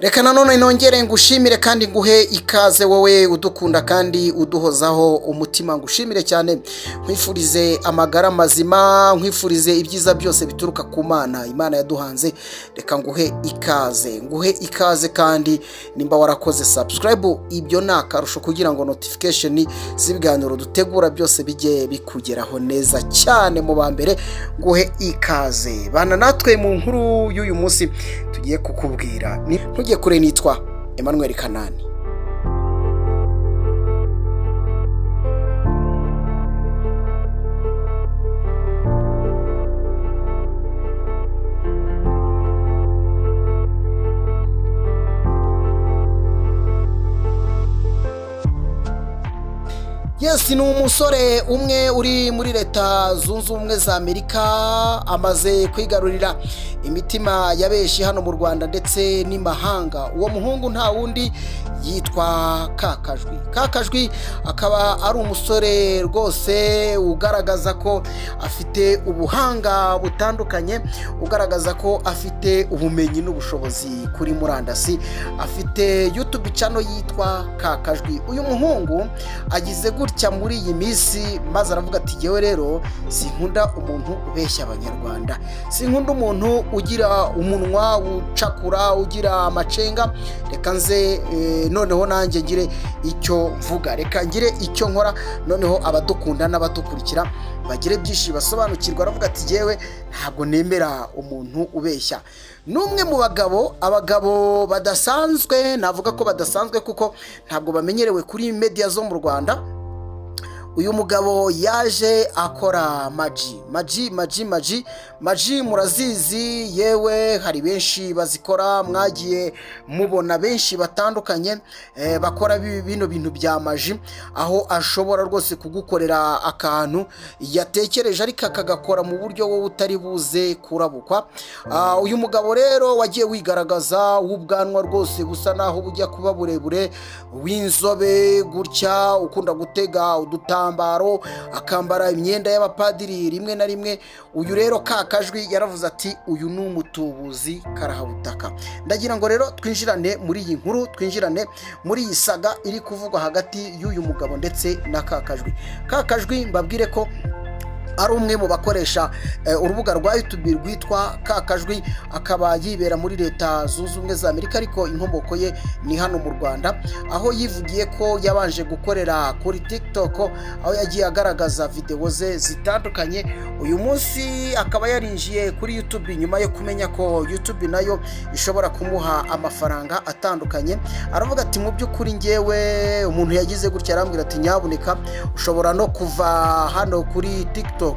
Reka nanone nongere ngushimire kandi nguhe ikaze, wowe udukunda kandi uduhozaho umutima. Ngushimire cyane, nkwifurize amagara mazima, nkwifurize ibyiza byose bituruka ku Mana, Imana yaduhanze. Reka nguhe ikaze, nguhe ikaze kandi nimba warakoze subscribe, ibyo ni akarusho kugira ngo notification z'ibiganiro dutegura byose bijye bikugeraho neza cyane mu ba mbere. Nguhe ikaze, bana natwe mu nkuru y'uyu munsi tugiye kukubwira. Ntujye kure, nitwa Emmanuel Kanani. Yes, ni umusore umwe uri muri Leta Zunze Ubumwe za Amerika, amaze kwigarurira imitima ya benshi hano mu Rwanda ndetse n'imahanga. Uwo muhungu nta wundi, yitwa Kakajwi. Kakajwi akaba ari umusore rwose ugaragaza ko afite ubuhanga butandukanye, ugaragaza ko afite ubumenyi n'ubushobozi kuri murandasi. Afite YouTube channel yitwa Kakajwi. Uyu muhungu agize gutya muri iyi minsi maze aravuga ati: "Jyewe rero sinkunda umuntu ubeshya Abanyarwanda, sinkunda umuntu ugira umunwa ucakura, ugira amacenga. Reka nze noneho nanjye ngire icyo mvuga, reka ngire icyo nkora, noneho abadukunda n'abadukurikira bagire byinshi basobanukirwa." Aravuga ati: "Jyewe ntabwo nemera umuntu ubeshya." Ni umwe mu bagabo, abagabo badasanzwe, navuga ko badasanzwe kuko ntabwo bamenyerewe kuri media zo mu Rwanda. Uyu mugabo yaje akora maji, maji, maji, maji, maji murazizi, yewe hari benshi bazikora, mwagiye mubona benshi batandukanye bakora bino bintu bya maji, aho ashobora rwose kugukorera akantu yatekereje ariko akagakora mu buryo wowe utari buze kurabukwa. Uyu mugabo rero wagiye wigaragaza, w'ubwanwa rwose busa naho bujya kuba burebure, w'inzobe gutya, ukunda gutega udutambaro, akambara imyenda y'abapadiri rimwe na rimwe. Uyu rero Kakajwi yaravuze ati: "Uyu ni umutubuzi karahabutaka." Ndagira ngo rero twinjirane muri iyi nkuru, twinjirane muri iyi saga iri kuvugwa hagati y'uyu mugabo ndetse na Kakajwi. Kakajwi mbabwire ko ari umwe mu bakoresha urubuga rwa YouTube rwitwa Kakajwi, akaba yibera muri Leta Zunze Ubumwe za Amerika, ariko inkomoko ye ni hano mu Rwanda, aho yivugiye ko yabanje gukorera kuri TikTok, aho yagiye agaragaza videwo ze zitandukanye. Uyu munsi akaba yarinjiye kuri YouTube nyuma yo kumenya ko YouTube nayo ishobora kumuha amafaranga atandukanye. Aravuga ati: "Mu by'ukuri ngewe umuntu yagize gutya arambwira ati nyabuneka ushobora no kuva hano kuri TikTok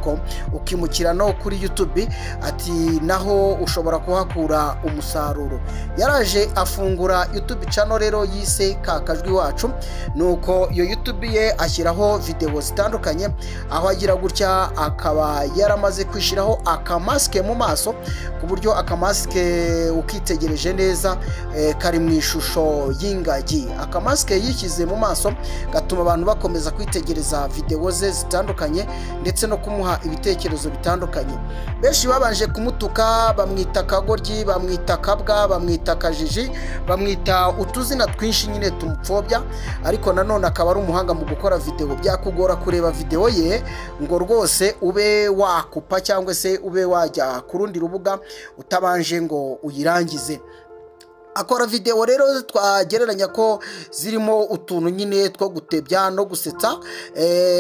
ukimukira no kuri YouTube, ati naho ushobora kuhakura umusaruro." Yaraje afungura YouTube channel rero yise Kakajwi Wacu. Nuko iyo YouTube ye ashyiraho videwo zitandukanye, aho agira gutya akaba yaramaze kwishyiraho akamasike mu maso, ku buryo akamasike ukitegereje neza kari mu ishusho y'ingagi. Akamasike yishyize mu maso gatuma abantu bakomeza kwitegereza videwo ze zitandukanye ndetse no kumuha ibitekerezo bitandukanye. Benshi babanje kumutuka, bamwita akagoryi, bamwita akabwa, bamwita akajiji, bamwita utuzina twinshi nyine tumupfobya, ariko nanone akaba ari umuhanga mu gukora videwo. Byakugora kureba videwo ye ngo rwose ube wakupa cyangwa se ube wajya ku rundi rubuga utabanje ngo uyirangize. Akora videwo rero twagereranya ko zirimo utuntu nyine two gutebya no gusetsa.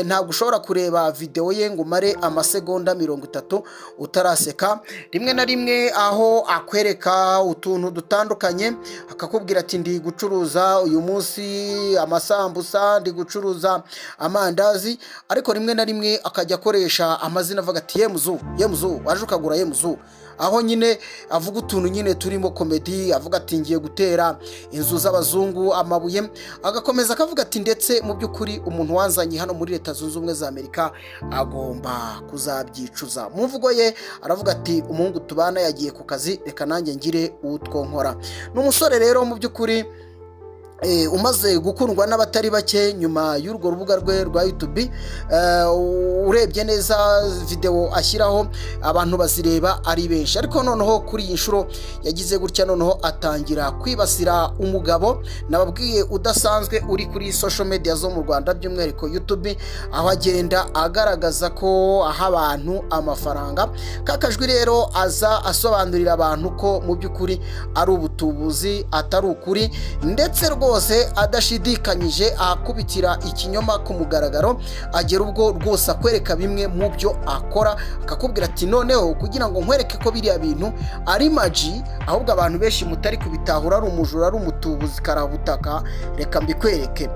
Ntabwo ushobora kureba videwo ye ngo umare amasegonda 30 utaraseka. Rimwe na rimwe aho akwereka utuntu dutandukanye, akakubwira ati: "Ndi gucuruza uyu munsi amasambusa, ndi gucuruza amandazi," ariko rimwe na rimwe akajya akoresha amazina avuga ati: "Yemuzu, yemuzu, waje ukagura yemuzu," aho nyine avuga utuntu nyine turimo comedy, avuga ati: "Ngiye gutera inzu z'abazungu amabuye," agakomeza akavuga ati: "Ndetse mu by'ukuri umuntu wanzanye hano muri Leta Zunze Ubumwe za Amerika agomba kuzabyicuza." Mu mvugo ye aravuga ati: "Umuhungu tubana yagiye ku kazi, reka nanjye ngire utwo nkora." Ni umusore rero mu by'ukuri Umaze gukundwa n'abatari bake nyuma y'urwo rubuga rwe rwa YouTube. Urebye neza videwo ashyiraho, abantu bazireba ari benshi. Ariko noneho kuri iyi nshuro yagize gutya, noneho atangira kwibasira umugabo nababwiye udasanzwe uri kuri social media zo mu Rwanda, by'umwihariko YouTube, aho agenda agaragaza ko aha abantu amafaranga. Kakajwi rero aza asobanurira abantu ko mu by'ukuri ari ubutubuzi, atari ukuri, ndetse rwose adashidikanyije ahakubitira ikinyoma ku mugaragaro. Agera ubwo rwose akwereka bimwe mu byo akora, akakubwira ati: "Noneho kugira ngo nkwereke ko biriya bintu ari maji, ahubwo abantu benshi mutari kubitahura, ari umujura, ari umutubuzi karabutaka, reka mbikwereke."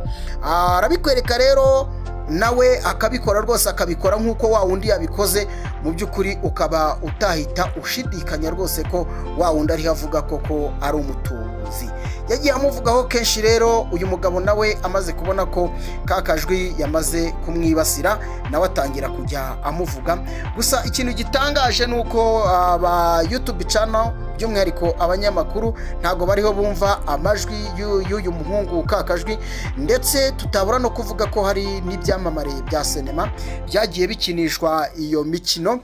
Arabikwereka rero, nawe akabikora rwose, akabikora nk'uko wa wundi yabikoze. Mu by'ukuri ukaba utahita ushidikanya rwose ko wa wundi ariho avuga koko ari umutubuzi. Yagiye amuvugaho kenshi. Rero uyu mugabo nawe amaze kubona ko ka kajwi yamaze kumwibasira, nawe atangira kujya amuvuga. Gusa ikintu gitangaje ni uko aba YouTube channel, by'umwihariko abanyamakuru, ntabwo bariho bumva amajwi y'uyu muhungu Kakajwi. Ndetse tutabura no kuvuga ko hari n'ibyamamare bya sinema byagiye bikinishwa iyo mikino,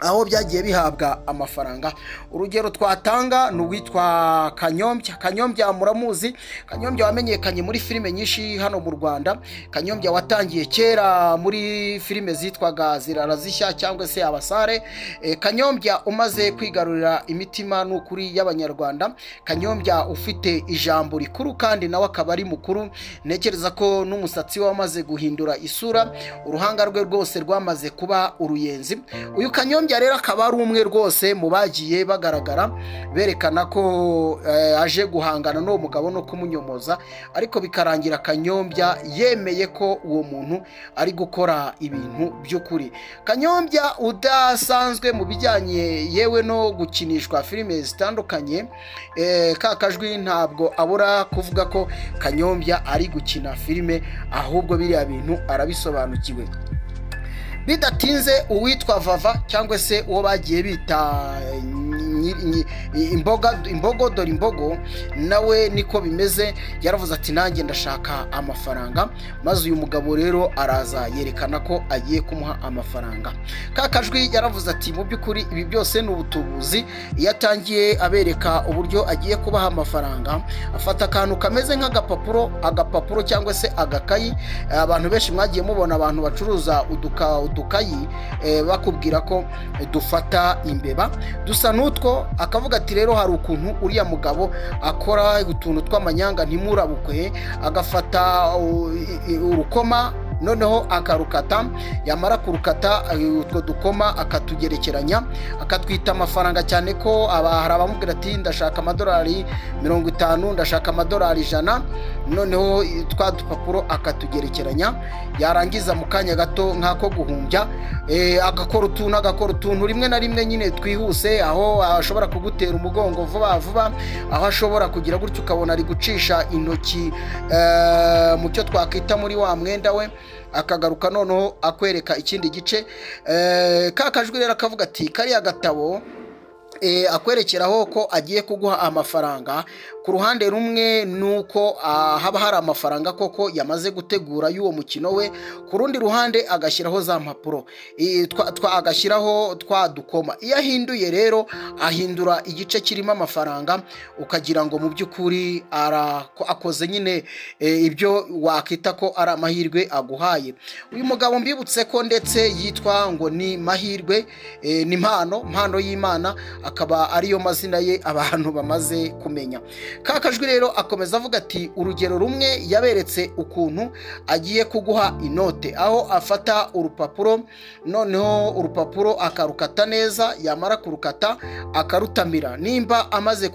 aho byagiye bihabwa amafaranga. Urugero twatanga ni uwitwa Kanyombya. Kanyombya muramuzi, Kanyombya wamenyekanye muri filime nyinshi hano mu Rwanda, Kanyombya watangiye kera muri filime zitwaga Zirara Zishya cyangwa se Abasare. Kanyombya umaze kwigarurira imitima n'ukuri y'Abanyarwanda, Kanyombya ufite ijambo rikuru kandi nawe akaba ari mukuru. Ntekereza ko n'umusatsi we wamaze guhindura isura, uruhanga rwe rwose rwamaze kuba uruyenzi. Uyu Kanyombya rero akaba ari umwe rwose mu bagiye bagaragara berekana ko aje guhangana n'uwo mugabo no kumunyomoza, ariko bikarangira Kanyombya yemeye ko uwo muntu ari gukora ibintu by'ukuri. Kanyombya udasanzwe mu bijyanye yewe no gukinishwa filime zitandukanye, ka kajwi ntabwo abura kuvuga ko Kanyombya ari gukina filime, ahubwo biriya bintu arabisobanukiwe. Bidatinze, uwitwa Vava cyangwa se uwo bagiye bita imboga, imbogo dore imbogo, nawe niko bimeze. Yaravuze ati: "Nanjye ndashaka amafaranga." Maze uyu mugabo rero araza yerekana ko agiye kumuha amafaranga. Ka kajwi yaravuze ati: "Mu by'ukuri ibi byose ni ubutubuzi." Iyo atangiye abereka uburyo agiye kubaha amafaranga, afata akantu kameze nk'agapapuro, agapapuro cyangwa se agakayi. Abantu benshi mwagiye mubona abantu bacuruza udukayi, bakubwira ko dufata imbeba, dusa n'utwo. Akavuga ati: "Rero hari ukuntu uriya mugabo akora utuntu tw'amanyanga, ntimurabukwe." Agafata urukoma, noneho akarukata, yamara kurukata, utwo dukoma akatugerekeranya, akatwita amafaranga, cyane ko hari abamubwira ati: "Ndashaka amadolari 50, ndashaka amadolari 100." Noneho twa dupapuro akatugerekeranya, yarangiza mu kanya gato nk'ako guhumbya, agakora utuntu rimwe na rimwe nyine twihuse, aho ashobora kugutera umugongo vuba vuba, aho ashobora kugira gutyo ukabona ari gucisha intoki mu cyo twakwita muri wa mwenda we, akagaruka noneho akwereka ikindi gice. Ka kajwi rero akavuga ati kariya gatabo akwerekeraho ko agiye kuguha amafaranga, ku ruhande rumwe ni uko haba hari amafaranga koko yamaze gutegura y'uwo mukino we, ku rundi ruhande agashyiraho za mpapuro, agashyiraho twa dukoma. Iyo ahinduye rero, ahindura igice kirimo amafaranga, ukagira ngo mu by'ukuri akoze nyine ibyo wakita ko ari amahirwe aguhaye. Uyu mugabo mbibutse ko ndetse yitwa ngo ni Mahirwe, ni Mpano y'Imana, akaba ariyo mazina ye abantu bamaze kumenya. Ka kajwi rero akomeza avuga ati urugero rumwe yaberetse ukuntu agiye kuguha inote, aho afata urupapuro, noneho urupapuro akarukata neza, yamara kurukata akarutamira. Nimba amaze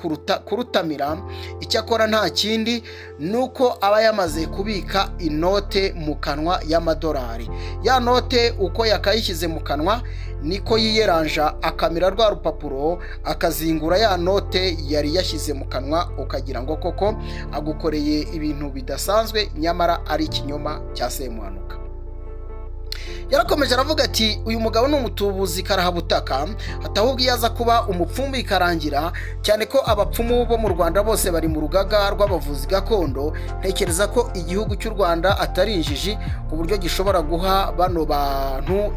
kurutamira, icyo akora nta kindi ni uko aba yamaze kubika inote mu kanwa y'amadolari. Ya note uko yakayishyize mu kanwa, niko yiyeranja akamira rwa rupapuro, akazingura ya note yari yashyize mu kanwa, ukagira ngo koko agukoreye ibintu bidasanzwe, nyamara ari ikinyoma cya Semuhanuka. Yarakomeje aravuga ati: "Uyu mugabo ni umutubuzi karahabutaka, atahubwo iyo aza kuba umupfumu ikarangira, cyane ko abapfumu bo mu Rwanda bose bari mu rugaga rw'abavuzi gakondo. Ntekereza ko igihugu cy'u Rwanda atari injiji ku buryo gishobora guha bano bantu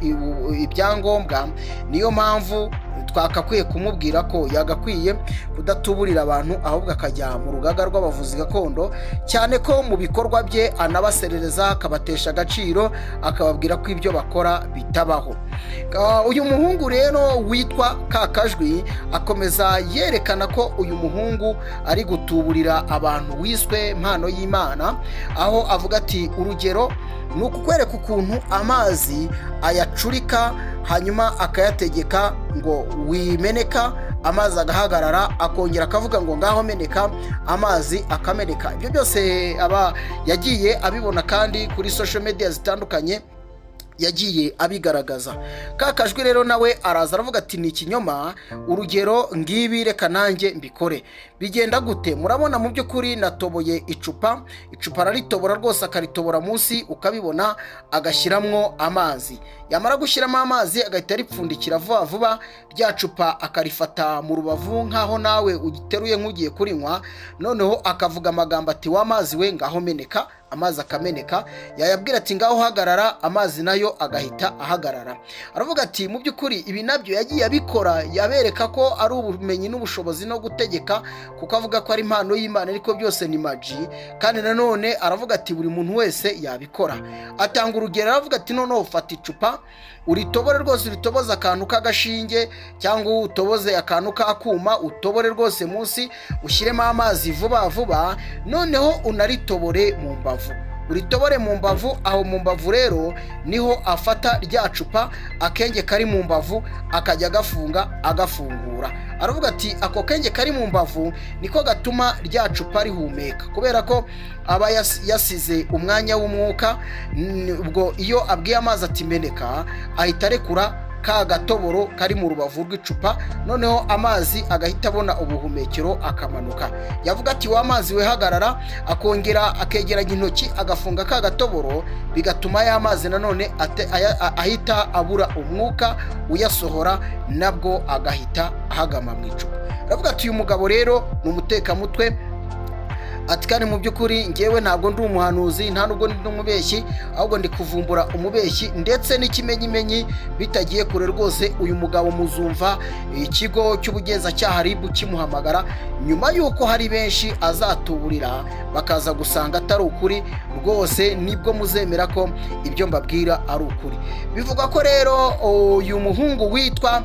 ibyangombwa. Niyo mpamvu twakakwiye kumubwira ko yagakwiye kudatuburira abantu, ahubwo akajya mu rugaga rw'abavuzi gakondo, cyane ko mu bikorwa bye anabaserereza, akabatesha agaciro, akababwira ko ibyo bakora bitabaho." Uyu muhungu rero witwa Kakajwi akomeza yerekana ko uyu muhungu ari gutuburira abantu wiswe Mpano y'Imana, aho avuga ati: "Urugero ni ukukwereka ukuntu amazi ayacurika, hanyuma akayategeka ngo wimeneka, amazi agahagarara, akongera akavuga ngo ngaho meneka, amazi akameneka." Ibyo byose aba yagiye abibona kandi kuri social media zitandukanye yagiye abigaragaza. Kakajwi rero nawe araza aravuga ati: "Ni ikinyoma. Urugero ngibi, reka nanjye mbikore. Bigenda gute? Murabona mu by'ukuri natoboye icupa." Icupa araritobora rwose, akaritobora munsi ukabibona, agashyiramo amazi. Yamara gushyiramo amazi agahita aripfundikira vuba vuba. Rya cupa akarifata mu rubavu nk'aho nawe ugiteruye nk'ugiye kurinywa, noneho akavuga amagambo ati: "Wa mazi we, ngaho meneka." Amazi akameneka. Yayabwira ati: "Ngaho hagarara," amazi nayo agahita ahagarara. Aravuga ati mu by'ukuri ibi nabyo yagiye abikora yabereka ko ari ubumenyi n'ubushobozi no gutegeka, kuko avuga ko ari impano y'Imana, ariko byose ni maji. Kandi nanone aravuga ati buri muntu wese yabikora. Atanga urugero, aravuga ati: "Noneho fata icupa uritobore rwose, uritoboze akantu k'agashinge cyangwa utoboze akantu k'akuma, utobore rwose munsi, ushyiremo amazi vuba vuba, noneho unaritobore mu mbavu, uritobore mu mbavu." Aho mu mbavu rero niho afata rya cupa, akenge kari mu mbavu akajya agafunga agafungura. Aravuga ati ako kenge kari mu mbavu niko gatuma rya cupa rihumeka, kubera ko aba yasize umwanya w'umwuka. Ubwo iyo abwiye amazi ati meneka, ahita arekura ka gatoboro kari mu rubavu rw'icupa, noneho amazi agahita abona ubuhumekero akamanuka. Yavuga ati: "Wa mazi we, hagarara," akongera akegeranya intoki agafunga ka gatoboro, bigatuma ya mazi nanone ahita abura umwuka uyasohora, nabwo agahita ahagama mu icupa. Aravuga ati uyu mugabo rero ni umutekamutwe. Ati kandi mu by'ukuri ngewe ntabwo ndi umuhanuzi, nta nubwo ndi n'umubeshyi, ahubwo ndi kuvumbura umubeshyi. Ndetse n'ikimenyimenyi, bitagiye kure rwose, uyu mugabo muzumva ikigo cy'ubugenzacyaha RIB kimuhamagara nyuma y'uko hari benshi azatuburira bakaza gusanga atari ukuri. Rwose nibwo muzemera ko ibyo mbabwira ari ukuri. Bivugwa ko rero uyu muhungu witwa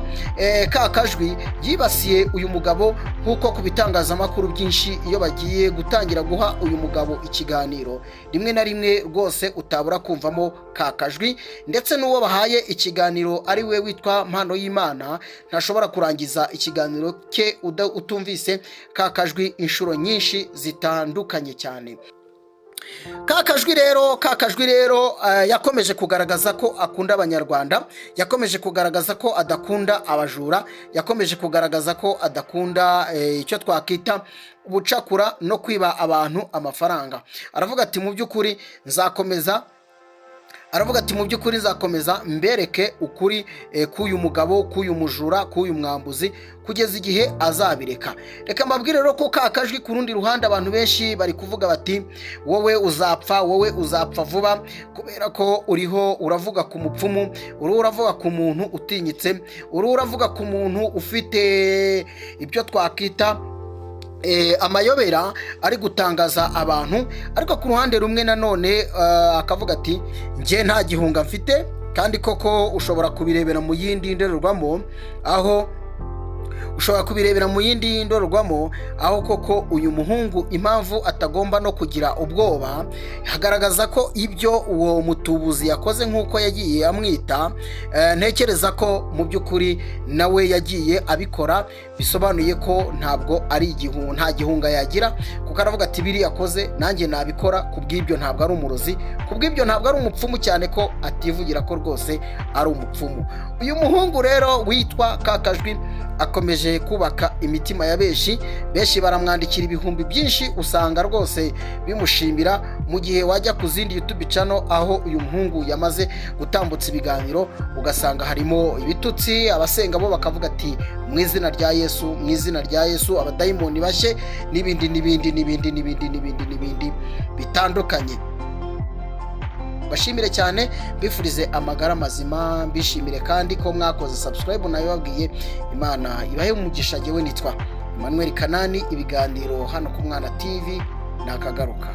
Kakajwi yibasiye uyu mugabo, nk'uko ku bitangazamakuru byinshi iyo bagiye gutangira guha uyu mugabo ikiganiro, rimwe na rimwe rwose utabura kumvamo Kakajwi. Ndetse n'uwo bahaye ikiganiro ari we witwa Mpano y'Imana ntashobora kurangiza ikiganiro cye utumvise Kakajwi inshuro nyinshi zitandukanye cyane. Kakajwi rero yakomeje kugaragaza ko akunda Abanyarwanda, yakomeje kugaragaza ko adakunda abajura, yakomeje kugaragaza ko adakunda icyo twakita ubucakura no kwiba abantu amafaranga. Aravuga ati mu by'ukuri nzakomeza, aravuga ati mu by'ukuri nzakomeza mbereke ukuri k'uyu mugabo, k'uyu mujura, k'uyu mwambuzi, kugeza igihe azabireka. Reka mbabwire rero ko Kakajwi, ku rundi ruhande, abantu benshi bari kuvuga bati: "Wowe uzapfa, wowe uzapfa vuba, kubera ko uriho uravuga ku mupfumu, uriho uravuga ku muntu utinyitse, uriho uravuga ku muntu ufite ibyo twakita amayobera ari gutangaza abantu." Ariko ku ruhande rumwe nanone akavuga ati: "Njye nta gihunga mfite." Kandi koko ushobora kubirebera mu yindi ndorerwamo, aho ushobora kubirebera mu yindi ndorerwamo, aho koko uyu muhungu impamvu atagomba no kugira ubwoba, hagaragaza ko ibyo uwo mutubuzi yakoze, nk'uko yagiye amwita, ntekereza ko mu by'ukuri nawe yagiye abikora. Bisobanuye ko ntabwo ari igihu, nta gihunga yagira, kuko aravuga ati biriya akoze nanjye nabikora. Ku bw'ibyo ntabwo ari umurozi, ku bw'ibyo ntabwo ari umupfumu, cyane ko ativugira ko rwose ari umupfumu. Uyu muhungu rero witwa Kakajwi Akomeje kubaka imitima ya benshi. Benshi baramwandikira ibihumbi byinshi, usanga rwose bimushimira, mu gihe wajya ku zindi YouTube channel aho uyu muhungu yamaze gutambutsa ibiganiro, ugasanga harimo ibitutsi. Abasenga bo bakavuga ati: "Mu izina rya Yesu, mu izina rya Yesu, abadayimoni bashye", n'ibindi n'ibindi n'ibindi n'ibindi n'ibindi n'ibindi bitandukanye. Bashimire cyane, mbifurize amagara mazima, mbishimire kandi ko mwakoze subscribe nayo babwiye. Imana ibahe umugisha. Jyewe nitwa Emmanuel Kanani, ibiganiro hano ku Mwana TV nakagaruka.